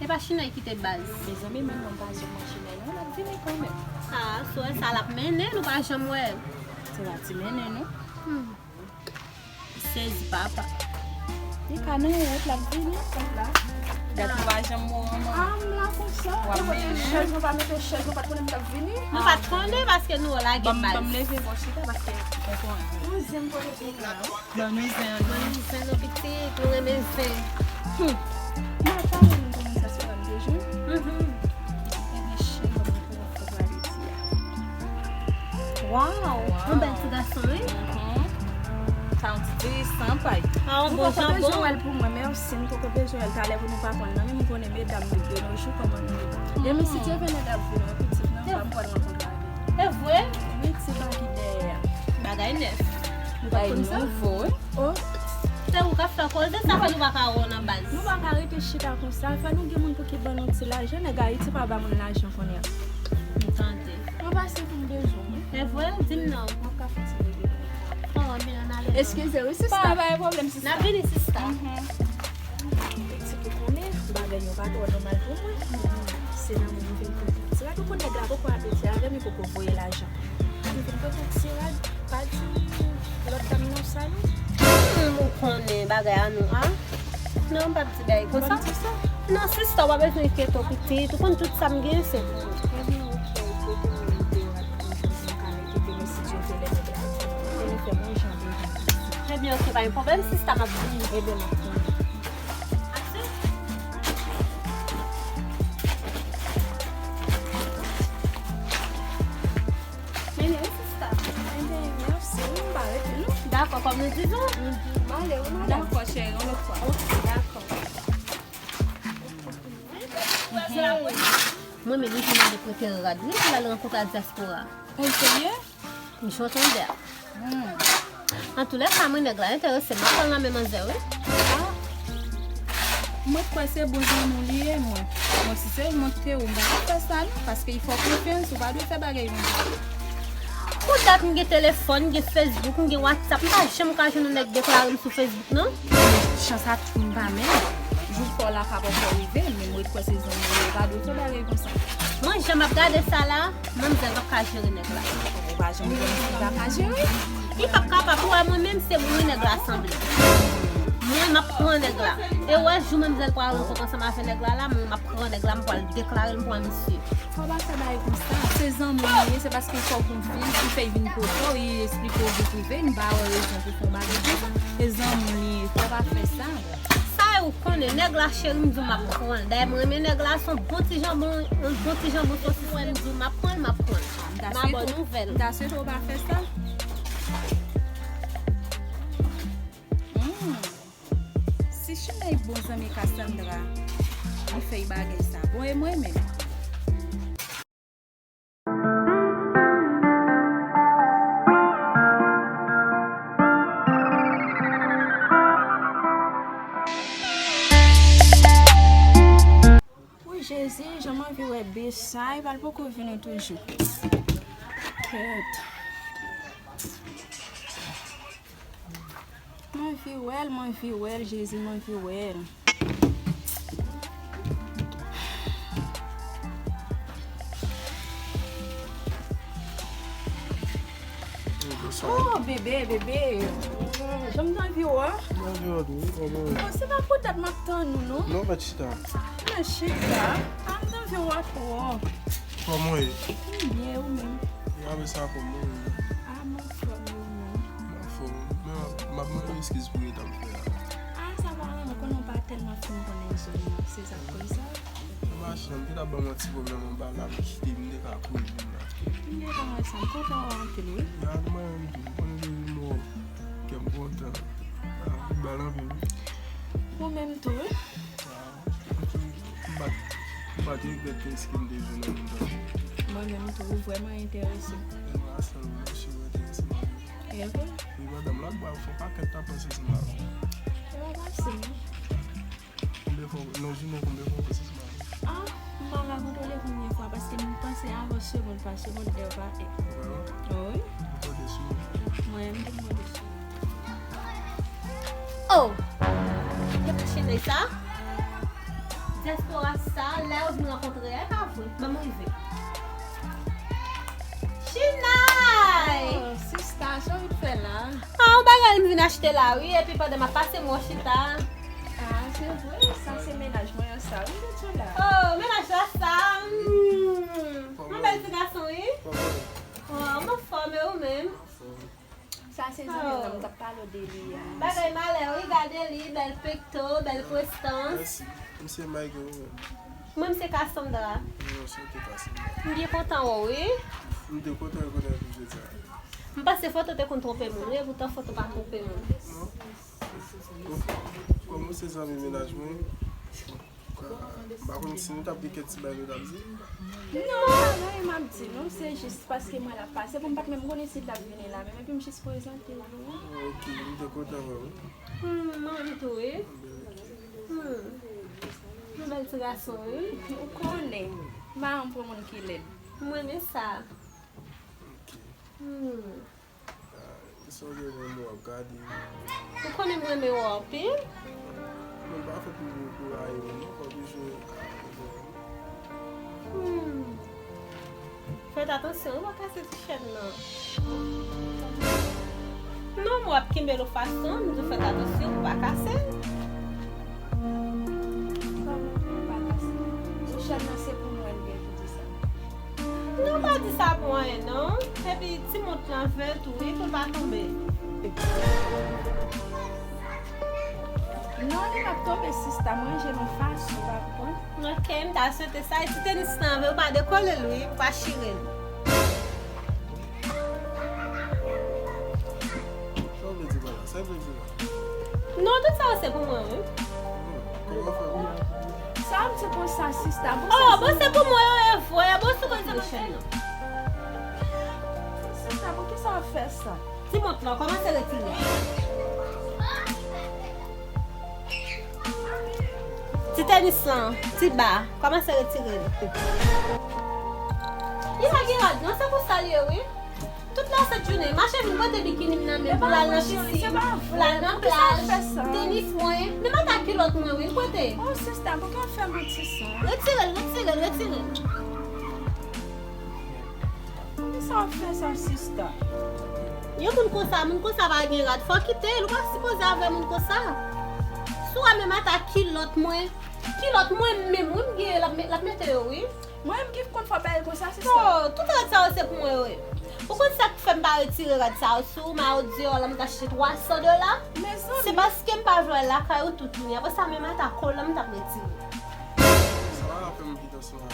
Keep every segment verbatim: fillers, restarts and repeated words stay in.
E pa chinèy ki te baz. Mezanmi, menm mwen m pa janm wè chinèy non, l ap vini kanmenm. Ah, si w wè sa l ap mennen, nou pa janm wè. Se pa ti mennen non. Hmm. Sezi papa. Li ka nan wout, l ap vini, kòm la. Gad, nou pa janm wè manman. Ah, m la konsa. W ap mennen. Chèz, nou pa mete chèz, nou pa t konnen m t ap vini. Nou pa t konnen paske nou lage baz. Ban m leve bò chita paske mwen konnen. Yon zen m pote pou nou la, wi. Ban nou zen an. Ban nou zen nou pitit, nou renmen zen. Hmm. M pa pale nou konnen sa se pa m te jwenn. Mhm. Ebyen, cheri, ban m Waw, yon bèl ti gason, wi. Mhm. Sa yon ti diri san pay. Ah, yon bon janbon. Ou poko bezwen wè l pou mwen, mèsi. M poko bezwen wè l talè pou nou pa pran l nan men m, ou konnen medam yo de nos jours kòman nou ye. Demen si Dye vle nèg la ap vini, wi, pitit nan, m pral rankontre avè l. E vre? Wi, ti bagi dèyè a. Bagay nèf. Ou pa konn sa? Nouvo, wi. Oh. Se ou k ap fè koze, sa fè nou pa ka wè w nan baz. Nou pa ka rete chita konsa. Fò nou gen moun pou ki ban nou ti lajan. Nèg Ayiti pa ba moun lajan kounye a. M tande. Mwen pase pou m bezwen, wi. E vre? Di m non. Mwen ka fè ti bebe. Oh, men ann ale non. Eskize, wi, sista. Pa, pa gen pwoblèm, sista. N ap vini, sista. Mhm. Pitit ou konnen, bagay yo pa twò nòmal pou mwen. Se nan moun vin pou pitit la. Ou konn nèg la poko apeti avè m, li poko voye lajan. Li vin pote ti rad, pa di lòt dam nan sa non. Hmm, ou konnen bagay a nou a. Non, m p ap di bagay konsa. Ou p ap di sa? Non, sista, ou pa bezwen enkyete w pitit. Ou konn tout sa m gen, se pou ou. Ebyen, oke, enkyete m menm de rad pou m jwenn sa m ka enkyete, men si Dye vle lè nèg la vini, pou nou fè bon jan de jan. Ebyen, oke, pa gen pwoblèm, sista, m ap vini. Ebyen, m ap vini. Mene wi sista. Ebyen, mèsi wi, m pa rete non. Dakò, kòm nou di nou. M ale wi, madanm. Dakò, cheri, yon lòt fwa. Oke, dakò. Mwen menm, li te mande prete rad, wi, pou l al rankontre ak dyaspora. Ou serye? Jan w tande a. Hmm. Antoulèka, mwen nèg la enterese m, m ap pran l nan men manzè, wi. Ah. Mwen kwè se bon zanmi w li ye, mwen. Mwen, si se mwen ki te ou, m pa t ap fè sa, non, paske li fè w konfyans, ou pa dwe fè bagay konsa. Pou dat m gen telefòn, m gen Facebook, m gen WhatsApp, m pa janm ka jwenn yon nèg deklare m sou Facebook, non. Chans ap tou m pa menm. Jou pa w la ka poko rive, men mwen kwè se zanmi w ye, ou pa dwe fè bagay konsa. Mwen, jan m ap gade sa la, manzè p ap ka jere nèg la. Ou pa janm konnen si l pa ka jere. Li p ap kapab, ou wè mwen menm se moun wi nèg la sanble. Mwen, m ap pran nèg la. E ou wè jou manzè pral rankontre ansanm avè nèg la la, mwen, m ap pran nèg la, m pral deklare l, m pran misye. Fò w pa fè bagay konsa. Se zanmi w li ye, se paske l fè w konfyans, li fè l vin kote w, li esplike w jan prive, m pa wè rezon pou fè yon bagay konsa. Se zanmi w li ye, fò w pa fè sa. Sa e ou konnen, nèg la cheri, m di w m ap pran l. Dayè, m renmen nèg la, se yon bon ti janbon, yon bon ti janbon sosis, m di w m ap pran l, m ap pran l. M ba w nouvèl. M ta swete w pa fè sa. Hmm. Si Chimèy bon zanmi Cassandra, li fè bagay sa. Bon, e mwen menm? Wi, Jezi, jan m anvi wè Besay, pa l poko vini toujou. Kèt. M anvi wè l, m anvi wè l, Jezi, m anvi wè l. Oh, bebe, bebe. Jan m t anvi w a. M anvi w tou, wi, kòman w ye? Bon, se pa pou dat m ap tann ou, non. Non, mèt chita. Mèt chita. A, m t anvi w a twò. Kòman w ye? M byen, ou menm? Apre sa, kòman w ye? A, m anfòm, ou menm? M anfòm. Men, m ap mande eskiz pou reta m fè a. A, sa pa anyen, ou konnen w pa tèlman fin konnen zòn nan. Se sa k koz sa. Machin an, m te t ap ban m yon ti pwoblèm anba la, m kite, m te ka kouri vin la. M te ka wè sa, m kontan wè w anpil, wi. Ya, mwen menm tou, m konnen depi m wè w, kè m kontan. Ah, ou bèl anpil, wi. Ou menm tou, wi. Ah, ok. M pa t, m pa t regrèt ke eski m te jwenn nan moun sa. Mwen menm tou, ou vrèman enterese. E mwen a sèl ou, mèsi, ou enterese m anpil. E vre? Wi, madanm, lòt bwa, fè pakèt tan panse sou mari. E pa fasil, non. Konbyen fwa, nan jounen, konbyen fwa w panse sou mari? Ah, m pa ka kontwole konbyen fwa, paske m panse avan segond pa segond, è pa è. Vrèman? Wi. Ou konte sou li? Mwen, m te konte sou li. Oh! E pa chinèy sa? Dyaspora sa, lè yo vin rankontre, e pa vre, ban m rive. Chinay! Oh, sista, sa w vin fè la? Ah, yon bagay m vin achte la, wi, epi pandan m ap pase, m wè w chita. Ah, se vre, sa se mennaj mwen an sa, wi, Betyola. Oh, mennaj la sa, hmm. Yon bèl ti gason, wi. Oh, m anfòm, e ou menm? Sa se zanmi m nan, m t ap pale w de li a. Bagay malè, wi, gade li, bèl pekto, bèl prestans. Mèsi. M se Mike, ou menm? Mwen, m se Cassandra. Mwen se te Cassandra. M byen kontan wè w, wi. M te kontan rekonèt ou jodi a. M panse foto te konn twonpe moun, wi, epoutan foto pa twonpe moun. Non. Kòm ou se zanmi mennaj mwen, m pa konn si nou t ap gen kèk ti bagay nou t ap di. Non, pa gen anyen m ap di nou, se jis paske m wè l ap pase, pou m pa t menm konnen si l t ap vini la menm, epi m jis prezante l wi. Ok, m te kontan wè w. Hmm, mwen menm tou, wi. Hmm. Yon bèl ti gason, wi. Ou konnen, m pa renmen pran moun ki lèd. M renmen sa. Ok. Hmm. Ah, e sa w gen menm w ap gade. Ou konnen m renmen w anpil. Mwen pa fè pou, pou rayi w non, fò toujou. Hmm. Fèt atansyon, ou pa kase ti chèn nan. Non, m w ap kenbe l yon fason, m di w fèt atansyon, ou pa kase l. Kòman ou pa kase l? Ti chèn nan se pou mwen l gen pou di sa. Non, pa di sa pou anyen non. Epi ti mont lan vè tou wi pou l pa tonbe. Non, li p ap tonbe sista, m ranje l yon fason, ou pa konprann? Ok, m ta swete sa. E ti tenis lan vre, ou pa dekole l wi, ou pa chire l. Sa w vle di pa la? Sa w vle di la? Non, tout sa yo se pou mwen, wi. Kòman fè pou mwen? Sa w di konsa, sista? Bon, oh, sa bon, se pou mwen yo ye vre. Bon, sou konn se pou mwen. Sista, poukisa w ap fè sa? Ti mont lan, kòmanse retire. Ti tenis lan, ti ba, kòmanse retire l. Li pa gen rad, non, se konsa l ye, wi. Tout la sèt jounen, mache vin pote bikini m nan men pou l al nan pisin, pou l al nan plaj, tenis mwen, menm ata kilòt mwen wi, l pote. Oh sista, poukisa w fè manti sa? Retire l, retire l, retire l. Poukisa w fè sa sista? Yon moun konsa, moun konsa pa gen rad, fò w kite l, ou pa sipoze avè moun konsa. Si w wè menm ata kilòt mwen, kilòt mwen menm wi m gen, l ap met-, l ap mete yo wi. Mwen menm ki konn fè bagay konsa, sista. Oh, tout rad sa yo se pou mwen yo ye. Ou konn sa k fè m pa retire rad sa yo sou ou, m a yo di yo la m ta achte twa san dola? Se paske m pa vle w lakay ou tout jounen. Apre sa, menm ata kòlè m t ap retire. Sa pa ka fè m vin ansanm avè w.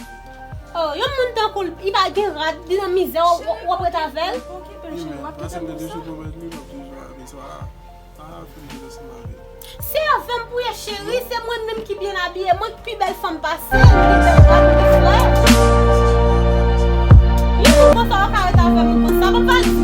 Oh, yon moun tankou l, li pa gen rad, li nan mizè, w, w, w ap ret avè l? Wi, men, paske m te toujou konprann li, m ap toujou avè l. Sa pa fin vin ansanm avè l. Se avè m pou ye cheri, se mwen menm ki byen abiye, mwen ki pi bèl fanm pase l, m gen bèl rad, m gen frè. Yon moun konsa w ka ret avè moun konsa, pa pale di